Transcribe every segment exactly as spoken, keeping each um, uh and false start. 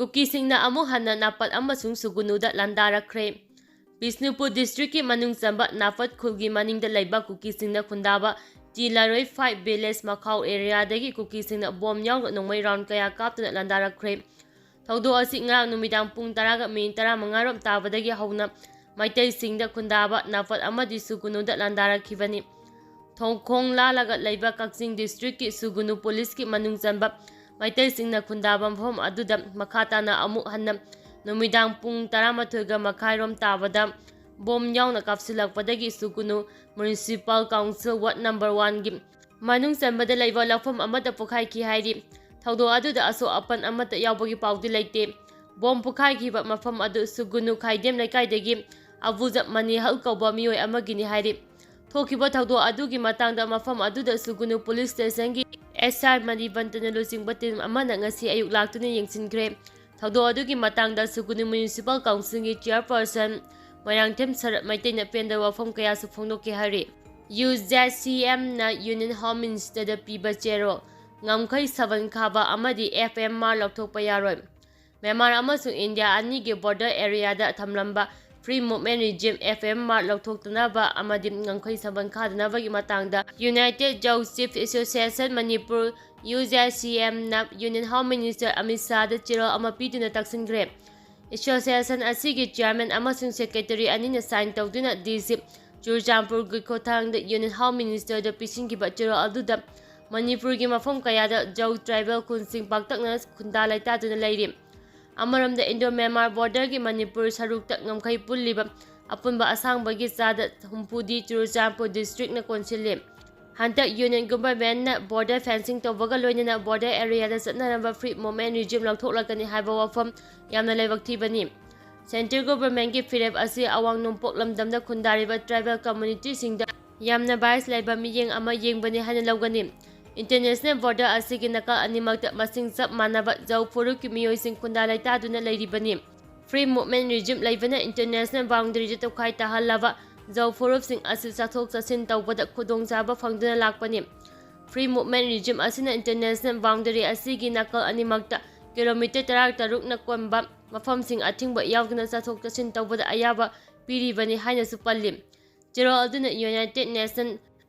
ꯀꯨꯀꯤꯁꯤꯡꯅ ꯑꯃꯨꯛ ꯍꯟꯅ ꯅꯥꯄꯠ ꯑꯃꯁꯨꯡ ꯁꯨꯒꯨꯅꯨꯗ ꯂꯥꯟꯗꯥꯔꯛꯈ꯭ꯔꯦ꯫ ꯕꯤꯁꯅꯨꯄꯨꯔ ꯗꯤꯁꯇ꯭ꯔꯤꯛꯀꯤ ꯃꯅꯨꯡ ꯆꯟꯕ ꯅꯥꯄꯠ ꯈꯨꯜꯒꯤ ꯃꯅꯤꯡꯗ ꯂꯩꯕ ꯀꯨꯀꯤꯁꯤꯡꯅ ꯈꯨꯟꯗꯥꯕ ꯇꯤ ꯂꯔꯣꯏ ꯐꯥꯏꯚ ꯚꯤꯂꯦꯖ ꯃꯈꯥꯎ ꯑꯦꯔꯤꯌꯥꯗꯒꯤ ꯀꯨꯀꯤꯁꯤꯡꯅ ꯕꯣꯝ ꯌꯥꯎꯅ ꯅꯣꯡꯃꯩ ꯔꯥꯎꯟ ꯀꯌꯥ ꯀꯥꯞꯇꯨꯅ ꯂꯥꯟꯗꯥꯔꯛꯈ꯭ꯔꯦ꯫ ꯊꯧꯗꯣꯛ ꯑꯁꯤ ꯉꯔꯥꯡ ꯅꯨꯃꯤꯗꯥꯡ ꯄꯨꯡ ꯇꯔꯥꯒ ꯃꯤꯅꯤꯠ ꯇꯔꯥꯃꯉꯥ ꯔꯣꯝ ꯇꯥꯕꯗꯒꯤ ꯍꯧꯅ ꯃꯩꯇꯩꯁꯤꯡꯗ ꯈꯨꯟꯗꯥꯕ ꯅꯥꯄꯠ ꯑꯃꯗꯤ ꯁꯨꯒꯨꯅꯨꯗ ꯂꯥꯟꯗꯥꯔꯛꯈꯤꯕꯅꯤ꯫ ꯊꯣꯡꯈꯣꯡ ꯂꯥꯜꯂꯒ ꯂꯩꯕ ꯀꯛꯆꯤꯡ ꯗꯤꯁꯇ꯭ꯔꯤꯛꯀꯤ ꯁꯨꯒꯨꯅꯨ ꯄꯨꯂꯤꯁꯀꯤ ꯃꯅꯨꯡ ꯆꯟꯕ ꯃꯩꯇꯩꯁꯤꯡꯅ ꯈꯨꯟꯗꯥꯕ ꯃꯐꯝ ꯑꯗꯨꯗ ꯃꯈꯥ ꯇꯥꯅ ꯑꯃꯨꯛ ꯍꯟꯅ ꯅꯨꯃꯤꯗꯥꯡ ꯄꯨꯡ ꯇꯔꯥꯃꯥꯊꯣꯏꯒ ꯃꯈꯥꯏꯔꯣꯝ ꯇꯥꯕꯗ ꯕꯣꯝ ꯌꯥꯎꯅ ꯀꯥꯞꯁꯤꯜꯂꯛꯄꯗꯒꯤ ꯁꯨꯒꯨꯅꯨ ꯃ꯭ꯌꯨꯅꯤꯁꯤꯄꯥꯜ ꯀꯥꯎꯟꯁꯤꯜ ꯋꯥꯔꯗ ꯅꯝꯕꯔ ꯋꯥꯟꯒꯤ ꯃꯅꯨꯡ ꯆꯟꯕꯗ ꯂꯩꯕ ꯂꯧꯐꯝ ꯑꯃꯗ ꯄꯣꯈꯥꯏꯈꯤ ꯍꯥꯏꯔꯤ꯫ ꯊꯧꯗꯣꯛ ꯑꯗꯨꯗ ꯑꯁꯣꯛ ꯑꯄꯟ ꯑꯃꯠꯇ ꯌꯥꯎꯕꯒꯤ ꯄꯥꯎꯗꯤ ꯂꯩꯇꯦ꯫ ꯕꯣꯝ ꯄꯣꯈꯥꯏꯈꯤꯕ ꯃꯐꯝ ꯑꯗꯨ ꯁꯨꯒꯨꯅꯨ ꯈꯥꯏꯗꯦꯝ ꯂꯩꯀꯥꯏꯗꯒꯤ ꯑꯕꯨꯖ ꯃꯅꯤꯍꯜ ꯀꯧꯕ ꯃꯤꯑꯣꯏ ꯑꯃꯒꯤꯅꯤ ꯍꯥꯏꯔꯤ꯫ ꯊꯣꯛꯈꯤꯕ ꯊꯧꯗꯣꯛ ꯑꯗꯨꯒꯤ ꯃꯇꯥꯡꯗ ꯃꯐꯝ ꯑꯗꯨꯗ ꯁꯨꯒꯨꯅꯨ ꯄꯨꯂꯤꯁ ꯁ꯭ꯇꯦꯁꯟꯒꯤ ꯑꯦꯁ ꯑꯥꯏ ꯃꯅꯤꯕꯟꯇꯅ ꯂꯨꯆꯤꯡꯕ ꯇꯤꯝ ꯑꯃꯅ ꯉꯁꯤ ꯑꯌꯨꯛ ꯂꯥꯛꯇꯨꯅ ꯌꯦꯡꯁꯤꯟꯈ꯭ꯔꯦ꯫ ꯊꯧꯗꯣꯛ ꯑꯗꯨꯒꯤ ꯃꯇꯥꯡꯗ ꯁꯨꯒꯨꯅꯨ ꯃ꯭ꯌꯨꯅꯤꯁꯤꯄꯥꯜ ꯀꯥꯎꯟꯁꯤꯜꯒꯤ ꯆꯤꯌꯔꯄꯔꯁꯟ ꯃꯣꯏꯔꯥꯡꯊꯦꯝ ꯁꯔꯠ ꯃꯩꯇꯩꯅ ꯄꯦꯟꯗꯕ ꯋꯥꯐꯝ ꯀꯌꯥꯁꯨ ꯐꯣꯡꯗꯣꯛꯈꯤ ꯍꯥꯏꯔꯤ꯫ ꯌꯨ ꯖꯦ ꯁꯤ ꯑꯦꯝꯅ ꯌꯨꯅꯤꯌꯟ ꯍꯣꯝ ꯃꯤꯅꯤꯁꯇꯔꯗ ꯄꯤꯕ ꯆꯦꯔꯣꯜ ꯉꯝꯈꯩ ꯁꯕꯟ ꯈꯥꯕ ꯑꯃꯗꯤ ꯑꯦꯐ ꯑꯦꯝ ꯑꯥꯔ ꯂꯧꯊꯣꯛꯄ ꯌꯥꯔꯣꯏ꯫ ꯃ꯭ꯌꯥꯟꯃꯥꯔ ꯑꯃꯁꯨꯡ ꯏꯟꯗꯤꯌꯥ ꯑꯅꯤꯒꯤ ꯕꯣꯔꯗꯔ ꯑꯦꯔꯤꯌꯥꯗ ꯊꯝꯂꯝꯕ free movement regime, F M R, ꯂꯧꯊꯣꯛꯇꯅꯕ ꯑꯃꯗꯤ ꯉꯝꯈꯩ ꯁꯕꯟ ꯈꯥꯗꯅꯕꯒꯤ ꯃꯇꯥꯡꯗ united Zou chief association Manipur, U Z C ꯑꯦꯝꯅ ꯌꯨꯅꯤꯌꯟ ꯍꯣꯝ ꯃꯤꯅꯤꯁꯇꯔ ꯑꯃꯤꯠ ꯁꯥꯍꯗ ꯆꯦꯔꯣꯜ ꯑꯃ ꯄꯤꯗꯨꯅ ꯇꯛꯁꯤꯟꯈ꯭ꯔꯦ꯫ ꯑꯦꯁꯣꯁꯤꯌꯦꯁꯟ ꯑꯁꯤꯒꯤ ꯆꯤꯌꯔꯃꯦꯟ ꯑꯃꯁꯨꯡ ꯁꯦꯀ꯭ꯔꯦꯇꯔꯤ ꯑꯅꯤꯅ ꯁꯥꯏꯟ ꯇꯧꯗꯨꯅ ꯗꯤ ꯁꯤ ꯆꯨꯔꯆꯥꯟꯄꯨꯔꯒꯤ ꯈꯣꯡꯊꯥꯡꯗ ꯌꯨꯅꯤꯌꯟ ꯍꯣꯝ ꯃꯤꯅꯤꯁꯇꯔꯗ ꯄꯤꯁꯤꯟꯈꯤꯕ ꯆꯦꯔꯣꯜ ꯑꯗꯨꯗ ꯃꯅꯤꯄꯨꯔꯒꯤ ꯃꯐꯝ ꯀꯌꯥꯗ ꯖꯧ ꯇ꯭ꯔꯥꯏꯕꯦꯜ ꯈꯨꯟꯁꯤꯡ ꯄꯥꯛꯇꯛꯅꯅ ꯈꯨꯟꯗꯥ ꯂꯩꯇꯥꯗꯨꯅ ꯂꯩꯔꯤ꯫ ꯑꯃꯔꯣꯝꯗ ꯏꯟꯗꯣ ꯃ꯭ꯌꯥꯟꯃꯥꯔ ꯕꯣꯔꯗꯔꯒꯤ ꯃꯅꯤꯄꯨꯔ ꯁꯔꯨꯛꯇ ꯉꯝꯈꯩ ꯄꯨꯜꯂꯤꯕ ꯑꯄꯨꯟꯕ ꯑꯁꯥꯡꯕꯒꯤ ꯆꯥꯗ ꯍꯨꯝꯐꯨꯗꯤ ꯆꯨꯔꯆꯥꯟꯄꯨꯔ ꯗꯤꯁꯇ꯭ꯔꯤꯛꯅ ꯀꯣꯟꯁꯤꯜꯂꯤ꯫ ꯍꯟꯗꯛ ꯌꯨꯅꯤꯌꯟ ꯒꯣꯚꯔꯟꯃꯦꯟꯠꯅ ꯕꯣꯔꯗꯔ ꯐꯦꯟꯁꯤꯡ ꯇꯧꯕꯒ ꯂꯣꯏꯅꯅ ꯕꯣꯔꯗꯔ ꯑꯦꯔꯤꯌꯥꯗ ꯆꯠꯅꯔꯝꯕ ꯐ꯭ꯔꯤ ꯃꯨꯚꯃꯦꯟꯠ ꯔꯤꯖꯤꯝ ꯂꯧꯊꯣꯛꯂꯛꯀꯅꯤ ꯍꯥꯏꯕ ꯋꯥꯐꯝ ꯌꯥꯝꯅ ꯂꯥꯏꯕꯛ ꯊꯤꯕꯅꯤ꯫ ꯁꯦꯟꯇ꯭ꯔꯦꯜ ꯒꯣꯚꯔꯟꯃꯦꯟꯠꯀꯤ ꯐꯤꯔꯦꯞ ꯑꯁꯤ ꯑꯋꯥꯡ ꯅꯣꯡꯄꯣꯛ ꯂꯝꯗꯝꯗ ꯈꯨꯟꯗꯥꯔꯤꯕ ꯇ꯭ꯔꯥꯏꯕꯦꯜ ꯀꯝꯃ꯭ꯌꯨꯅꯤꯇꯤꯁꯤꯡꯗ ꯌꯥꯝꯅ ꯕꯥꯏꯁ ꯂꯩꯕ ꯃꯤꯠꯌꯦꯡ ꯑꯃ ꯌꯦꯡꯕꯅꯤ ꯍꯥꯏꯅ ꯂꯧꯒꯅꯤ꯫ ꯏꯟꯇꯔꯅꯦꯁꯅꯦꯜ ꯕꯣꯔꯗꯔ ꯑꯁꯤꯒꯤ ꯅꯥꯀꯜ ꯑꯅꯤꯃꯛꯇ ꯃꯁꯤꯡ ꯆꯞ ꯃꯥꯟꯅꯕ ꯖꯧ ꯐꯨꯔꯨꯞꯀꯤ ꯃꯤꯑꯣꯏꯁꯤꯡ ꯈꯨꯟꯗꯥ ꯂꯩꯇꯥꯗꯨꯅ ꯂꯩꯔꯤꯕꯅꯤ꯫ ꯐ꯭ꯔꯤ ꯃꯨꯚꯃꯦꯟꯠ ꯔꯤꯖꯤꯝ ꯂꯩꯕꯅ ꯏꯟꯇꯔꯅꯦꯁꯅꯦꯜ ꯕꯥꯎꯟꯗꯔꯤꯗ ꯇꯣꯈꯥꯏ ꯇꯥꯍꯜꯂꯕ ꯖꯧ ꯐꯨꯔꯨꯞꯁꯤꯡ ꯑꯁꯤ ꯆꯠꯊꯣꯛ ꯆꯠꯁꯤꯟ ꯇꯧꯕꯗ ꯈꯨꯗꯣꯡꯆꯥꯕ ꯐꯪꯗꯨꯅ ꯂꯥꯛꯄꯅꯤ꯫ ꯐ꯭ꯔꯤ ꯃꯨꯚꯃꯦꯟꯠ ꯔꯤꯖꯤꯝ ꯑꯁꯤꯅ ꯏꯟꯇꯔꯅꯦꯁꯅꯦꯜ ꯕꯥꯎꯟꯗꯔꯤ ꯑꯁꯤꯒꯤ ꯅꯥꯀꯜ ꯑꯅꯤꯃꯛꯇ ꯀꯤꯂꯣꯃꯤꯇꯔ ꯇꯔꯥ ꯇꯔꯨꯛꯅ ꯀꯣꯟꯕ ꯃꯐꯝꯁꯤꯡ ꯑꯊꯤꯡꯕ ꯌꯥꯎꯗꯅ ꯆꯠꯊꯣꯛ ꯆꯠꯁꯤꯟ ꯇꯧꯕꯗ ꯑꯌꯥꯕ ꯄꯤꯔꯤꯕꯅꯤ ꯍꯥꯏꯅꯁꯨ ꯄꯜꯂꯤ꯫ ꯆꯦꯔꯣꯜ ꯑꯗꯨꯅ United Nation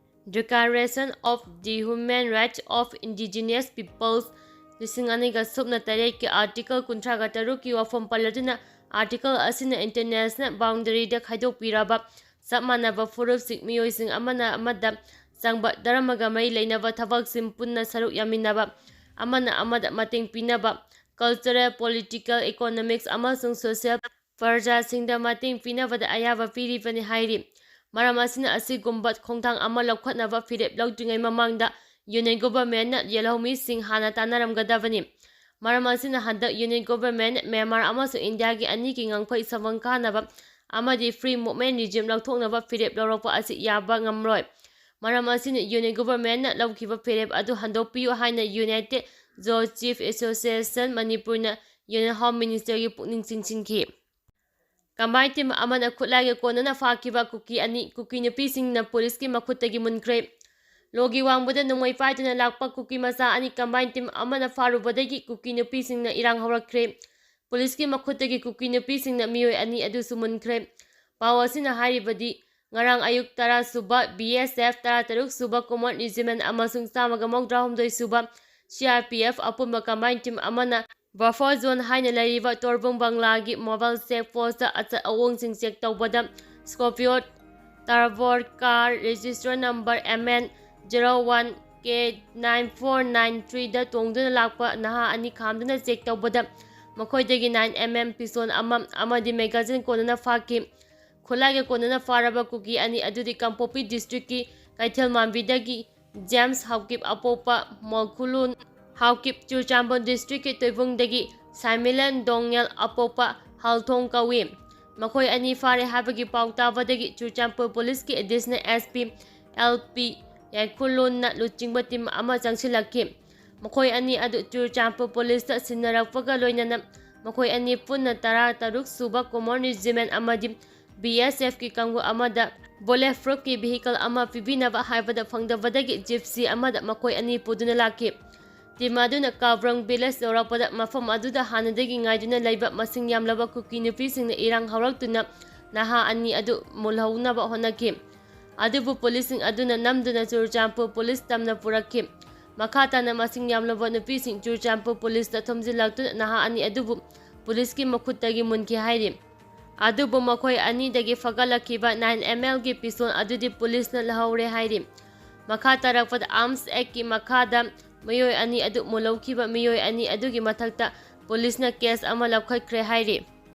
Declaration of the Human Rights of Indigenous Peoples ꯂꯤꯁꯤꯡ ꯑꯅꯤꯒ ꯁꯨꯞꯅ ꯇꯔꯦꯠꯀꯤ Article ꯀꯨꯟꯊ꯭ꯔꯥꯒ ꯇꯔꯨꯛꯀꯤ ꯋꯥꯐꯝ ꯄꯜꯂꯗꯨꯅ, Article ꯑꯁꯤꯅ international boundaryꯗ ꯈꯥꯏꯗꯣꯛꯄꯤꯔꯕ ꯆꯞ ꯃꯥꯟꯅꯕ ꯐꯨꯔꯨꯞꯁꯤꯡ, ꯃꯤꯑꯣꯏꯁꯤꯡ ꯑꯃꯅ ꯑꯃꯗ ꯆꯪꯕ, ꯙꯔꯃꯒ ꯃꯔꯤ ꯂꯩꯅꯕ ꯊꯕꯛꯁꯤꯡ ꯄꯨꯟꯅ ꯁꯔꯨꯛ ꯌꯥꯃꯤꯟꯅꯕ, ꯑꯃꯅ ꯑꯃꯗ ꯃꯇꯦꯡ ꯄꯤꯅꯕ, cultural, political, economics ꯑꯃꯁꯨꯡ social ꯄ꯭ꯔꯖꯥꯁꯤꯡꯗ ꯃꯇꯦꯡ ꯄꯤꯅꯕꯗ ꯑꯌꯥꯕ ꯄꯤꯔꯤꯕꯅꯤ ꯍꯥꯏꯔꯤ꯫ ꯃꯔꯝ ꯑꯁꯤꯅ ꯑꯁꯤꯒꯨꯝꯕ ꯈꯣꯡꯊꯥꯡ ꯑꯃ ꯂꯧꯈꯠꯅꯕ ꯐꯤꯔꯦꯞ ꯂꯧꯗ꯭ꯔꯤꯉꯩ ꯃꯃꯥꯡꯗ Union Governmentꯅ ꯌꯦꯜꯍꯧꯃꯤꯁꯤꯡ ꯍꯥꯟꯅ ꯇꯥꯟꯅꯔꯝꯒꯗꯕꯅꯤ꯫ ꯃꯔꯝ ꯑꯁꯤꯅ ꯍꯟꯗꯛ Union Government ꯃ꯭ꯌꯥꯟꯃꯥꯔ ꯑꯃꯁꯨꯡ ꯏꯟꯗꯤꯌꯥꯒꯤ ꯑꯅꯤꯒꯤ ꯉꯝꯈꯩ ꯁꯕꯪ ꯀꯥꯅꯕ ꯑꯃꯗꯤ Free Movement Regime ꯂꯧꯊꯣꯛꯅꯕ ꯐꯤꯔꯦꯞ ꯂꯧꯔꯛꯄ ꯑꯁꯤ ꯌꯥꯕ ꯉꯝꯂꯣꯏ꯫ ꯃꯔꯝ ꯑꯁꯤꯅ Union Governmentꯅ ꯂꯧꯈꯤꯕ ꯐꯤꯔꯦꯞ ꯑꯗꯨ ꯍꯟꯗꯣꯛꯄꯤꯌꯨ ꯍꯥꯏꯅ United Zo Chief Association ꯃꯅꯤꯄꯨꯔꯅ Union Home Ministerꯒꯤ ꯄꯨꯛꯅꯤꯡ ꯆꯤꯡꯁꯤꯟꯈꯤ꯫ Combined team ꯑꯃꯅ ꯈꯨꯠꯂꯥꯏꯒ ꯀꯣꯟꯅꯅ ꯐꯥꯈꯤꯕ ꯀꯨꯀꯤ ꯑꯅꯤ, ꯀꯨꯀꯤ ꯅꯨꯄꯤꯁꯤꯡꯅ ꯄꯨꯂꯤꯁꯀꯤ ꯃꯈꯨꯠꯇꯒꯤ ꯃꯨꯟꯈ꯭ꯔꯦ꯫ ꯂꯣꯒꯤ ꯋꯥꯡꯃꯗ ꯅꯣꯡꯃꯩ ꯄꯥꯏꯗꯨꯅ ꯂꯥꯛꯄ ꯀꯨꯀꯤ ꯃꯆꯥ ꯑꯅꯤ combined team ꯑꯃꯅ ꯐꯥꯔꯨꯕꯗꯒꯤ ꯀꯨꯀꯤ ꯅꯨꯄꯤꯁꯤꯡꯅ ꯏꯔꯥꯡ ꯍꯧꯔꯛꯈ꯭ꯔꯦ꯫ ꯄꯨꯂꯤꯁꯀꯤ ꯃꯈꯨꯠꯇꯒꯤ ꯀꯨꯀꯤ ꯅꯨꯄꯤꯁꯤꯡꯅ ꯃꯤꯑꯣꯏ ꯑꯅꯤ ꯑꯗꯨꯁꯨ ꯃꯨꯟꯈ꯭ꯔꯦ꯫ ꯄꯥꯎ ꯑꯁꯤꯅ ꯍꯥꯏꯔꯤꯕꯗꯤ, ꯉꯔꯥꯡ ꯑꯌꯨꯛ ꯇꯔꯥ ꯁꯨꯕ B S F, ꯇꯔꯥ ꯇꯔꯨꯛ ꯁꯨꯕ Command Regiment ꯑꯃꯁꯨꯡ ꯆꯥꯝꯃꯒ ꯃꯧꯗ꯭ꯔꯥ ꯍꯨꯝꯗꯣꯏ ꯁꯨꯕ C R P F ꯑꯄꯨꯟꯕ combined team ꯑꯃꯅ buffer zone ꯍꯥꯏꯅ ꯂꯩꯔꯤꯕ ꯇꯣꯔꯕꯨꯡ ꯕꯪꯂꯥꯒꯤ mobile check postꯇ ꯑꯆꯠ ꯑꯋꯣꯡꯁꯤꯡ check ꯇꯧꯕꯗ Scorpio Turbo car register number M N zero one K nine four nine threeꯗ ꯇꯣꯡꯗꯨꯅ ꯂꯥꯛꯄ ꯅꯍꯥ ꯑꯅꯤ ꯈꯥꯝꯗꯨꯅ check ꯇꯧꯕꯗ ꯃꯈꯣꯏꯗꯒꯤ nine M M pistol ꯑꯃ ꯑꯃꯗꯤ magazine ꯀꯣꯟꯅꯅ ꯐꯥꯈꯤ꯫ ꯈꯨꯠꯂꯥꯏꯒ ꯀꯣꯟꯅꯅ ꯐꯥꯔꯕ ꯀꯨꯀꯤ ꯑꯅꯤ ꯑꯗꯨꯗꯤ ꯀꯥꯡꯄꯣꯛꯄꯤ districtꯀꯤ ꯀꯩꯊꯦꯜ ꯃꯥꯟꯕꯤꯗꯒꯤ James ꯍꯥꯎꯀꯤꯞ ꯑꯄꯣꯛꯄ ꯃꯣꯜꯈꯨꯂꯨꯟ ꯍꯥꯎꯀꯤꯞ, ꯆꯨꯔꯆꯥꯟꯄꯨꯔ districtꯀꯤ ꯇꯣꯏꯕꯨꯡꯗꯒꯤ ꯁꯥꯏꯃꯤꯂꯟ ꯗꯣꯡꯉꯦꯜ ꯑꯄꯣꯛꯄ ꯍꯥꯜꯊꯣꯡ ꯀꯧꯏ꯫ ꯃꯈꯣꯏ ꯑꯅꯤ ꯐꯥꯔꯦ ꯍꯥꯏꯕꯒꯤ ꯄꯥꯎ ꯇꯥꯕꯗꯒꯤ ꯆꯨꯔꯆꯥꯟꯄꯨꯔ ꯄꯨꯂꯤꯁꯀꯤ Additional S P L P ꯌꯥꯏꯈꯨꯂꯨꯟꯅ ꯂꯨꯆꯤꯡꯕ team ꯑꯃ ꯆꯪꯁꯤꯜꯂꯛꯈꯤ꯫ ꯃꯈꯣꯏ ꯑꯅꯤ ꯑꯗꯨ ꯆꯨꯔꯆꯥꯟꯄꯨꯔ ꯄꯨꯂꯤꯁꯇ ꯁꯤꯟꯅꯔꯛꯄꯒ ꯂꯣꯏꯅꯅ ꯃꯈꯣꯏ ꯑꯅꯤ ꯄꯨꯟꯅ ꯇꯔꯥ ꯇꯔꯨꯛ ꯁꯨꯕ Command Regiment ꯑꯃꯗꯤ B S Fꯀꯤ ꯀꯥꯡꯕꯨ ꯑꯃꯗ bullet proofꯀꯤ vehicle ꯑꯃ ꯄꯤꯕꯤꯅꯕ ꯍꯥꯏꯕꯗ ꯐꯪꯗꯕꯗꯒꯤ Gypsy ꯑꯃꯗ ꯃꯈꯣꯏ ꯑꯅꯤ ꯄꯨꯗꯨꯅ ꯂꯥꯛꯈꯤ꯫ ꯇꯤꯝ ꯑꯗꯨꯅ ꯀꯥꯕ꯭ꯔꯪ ꯚꯤꯂꯦꯖ ꯌꯧꯔꯛꯄꯗ, ꯃꯐꯝ ꯑꯗꯨꯗ ꯍꯥꯟꯅꯗꯒꯤ ꯉꯥꯏꯗꯨꯅ ꯂꯩꯕ ꯃꯁꯤꯡ ꯌꯥꯝꯂꯕ ꯀꯨꯀꯤ ꯅꯨꯄꯤꯁꯤꯡꯅ ꯏꯔꯥꯡ ꯍꯧꯔꯛꯇꯨꯅ ꯅꯍꯥ ꯑꯅꯤ ꯑꯗꯨ ꯃꯨꯜꯍꯧꯅꯕ ꯍꯣꯠꯅꯈꯤ꯫ ꯑꯗꯨꯕꯨ ꯄꯨꯂꯤꯁꯁꯤꯡ ꯑꯗꯨꯅ ꯅꯝꯗꯨꯅ ꯆꯨꯔꯆꯥꯟꯄꯨꯔ ꯄꯨꯂꯤꯁ ꯇꯝꯅ ꯄꯨꯔꯛꯈꯤ꯫ ꯃꯈꯥ ꯇꯥꯅ ꯃꯁꯤꯡ ꯌꯥꯝꯂꯕ ꯅꯨꯄꯤꯁꯤꯡ ꯆꯨꯔꯆꯥꯟꯄꯨꯔ ꯄꯨꯂꯤꯁꯇ ꯊꯣꯝꯖꯤꯜꯂꯛꯇꯨꯅ ꯅꯍꯥ ꯑꯅꯤ ꯑꯗꯨꯕꯨ ꯄꯨꯂꯤꯁꯀꯤ ꯃꯈꯨꯠꯇꯒꯤ ꯃꯨꯟꯈꯤ ꯍꯥꯏꯔꯤ꯫ ꯑꯗꯨꯕꯨ ꯃꯈꯣꯏ ꯑꯅꯤꯗꯒꯤ ꯐꯒꯠꯂꯛꯈꯤꯕ ꯅꯥꯏꯟ ꯑꯦꯝ ꯑꯦꯜꯒꯤ ꯄꯤꯁꯇꯣꯜ ꯑꯗꯨꯗꯤ ꯄꯨꯂꯤꯁꯅ ꯂꯧꯍꯧꯔꯦ ꯍꯥꯏꯔꯤ꯫ ꯃꯈꯥ ꯇꯥꯔꯛꯄꯗ ꯑꯥꯔꯝꯁ ꯑꯦꯛꯀꯤ ꯃꯈꯥꯗ ꯃꯤꯑꯣꯏ ꯑꯅꯤ ꯑꯗꯨ ꯃꯨꯜꯍꯧꯈꯤꯕ ꯃꯤꯑꯣꯏ ꯑꯅꯤ ꯑꯗꯨꯒꯤ ꯃꯊꯛꯇ ꯄꯨꯂꯤꯁꯅ ꯀꯦꯁ ꯑꯃ ꯂꯧꯈꯠꯈ꯭ꯔꯦ ꯍꯥꯏꯔꯤ꯫